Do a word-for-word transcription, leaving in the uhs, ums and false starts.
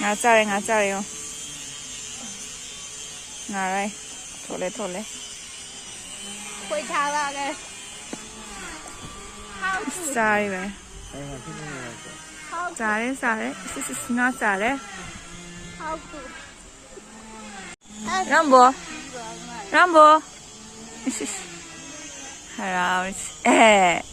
ꯉꯥ ꯆꯥꯔꯦ, ꯉꯥ ꯆꯥꯔꯦ, ꯌꯦꯡꯉꯣ꯫ ꯉꯥꯔꯥꯏ꯫ ꯊꯣꯛꯂꯦ, ꯊꯣꯛꯂꯦ꯫ ꯈꯣꯏ ꯊꯥꯔꯛꯑꯒꯦ꯫ ꯆꯥꯔꯤꯕꯅꯦ꯫ ꯆꯥꯔꯦ, ꯆꯥꯔꯦ꯫ ꯏꯁ, ꯏꯁ, ꯏꯁ, ꯉꯥ ꯆꯥꯔꯦ꯫ ꯍꯥꯎꯇꯨ꯫ ꯔꯥꯝꯕꯣ꯫ ꯔꯥꯝꯕꯣ꯫ ꯏꯁ, ꯏꯁ꯫ ꯍꯔꯥꯎꯔꯤꯁꯤ꯫ ꯑꯦ꯫